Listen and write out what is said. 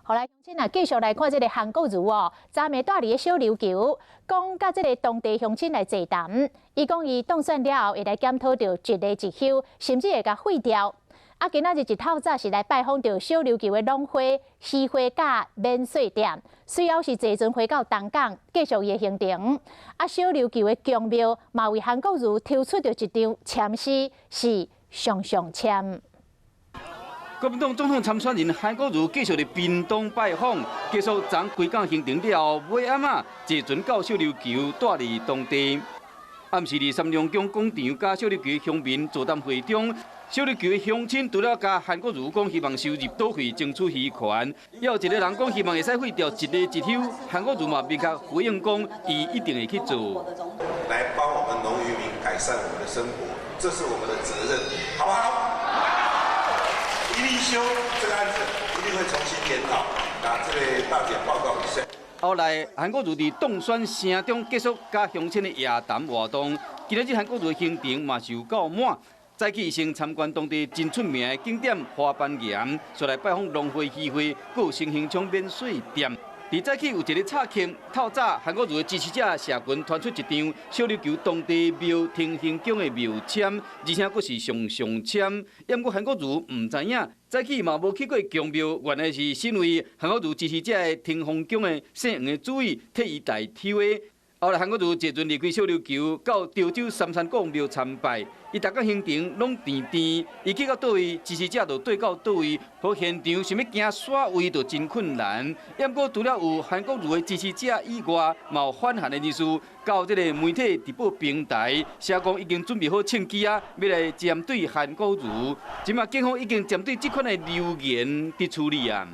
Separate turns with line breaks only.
好來，先啊，繼續來看這个韓國瑜哦，昨暝蹛佇个小琉球，講佮這个當地鄉親來座談，伊講伊當選了後會來檢討著一例一休，甚至會共廢掉。啊，今仔日一透早是來拜訪著小琉球的農會、漁會佮免稅店，隨後是坐船回到東港，繼續伊的行程。啊，小琉球的宮廟嘛為韓國瑜抽出著一張籤詩，是上上籤。
國民黨總統參選人韓國瑜繼續佇屏東拜訪，結束昨規工行程了後，尾暗仔坐船到小琉球，蹛佇當地。暗時佇三龍宮廣場佮小琉球鄉民座談會中，小琉球的鄉親除了共韓國瑜講希望收入島費爭取漁權，也有一个人講希望會使廢掉一例一休，韓國瑜嘛明確回應講，伊一定會去做。
來幫我們農漁民改善我們的生活，這是我們的責任，好不好？一例一休這個案子一定會重新檢討，那這位大姐報告一下。
後來，韓國瑜佇當選聲中結束佮鄉親的夜談活動。今仔日韓國瑜的行程嘛是有夠滿，早起先參觀當地真出名的景點花斑岩，紲來拜訪農會、漁會，閣有新興鄉免稅店。佇早起有一个插曲，透早韓國瑜的支持者社群傳出一張小琉球當地廟天興宮的廟籤，而且閣是上上籤。毋過韓國瑜毋知影，早起嘛無去過宮廟，原來是身為韓國瑜支持者的天後宮的姓黃的主委替伊代抽的。後來韓國瑜坐船離開小琉球，到潮州三山國王廟參拜。伊逐工行程攏甜甜，伊去到佗位，支持者就綴到佗位，予現場想欲行煞位就真困難。毋過除了有韓國瑜的支持者以外，嘛有反韓的人士到這个媒體直播平台，寫講已經準備好銃支仔，欲來針對韓國瑜。這馬警方已經針對這款的留言佇處理啊。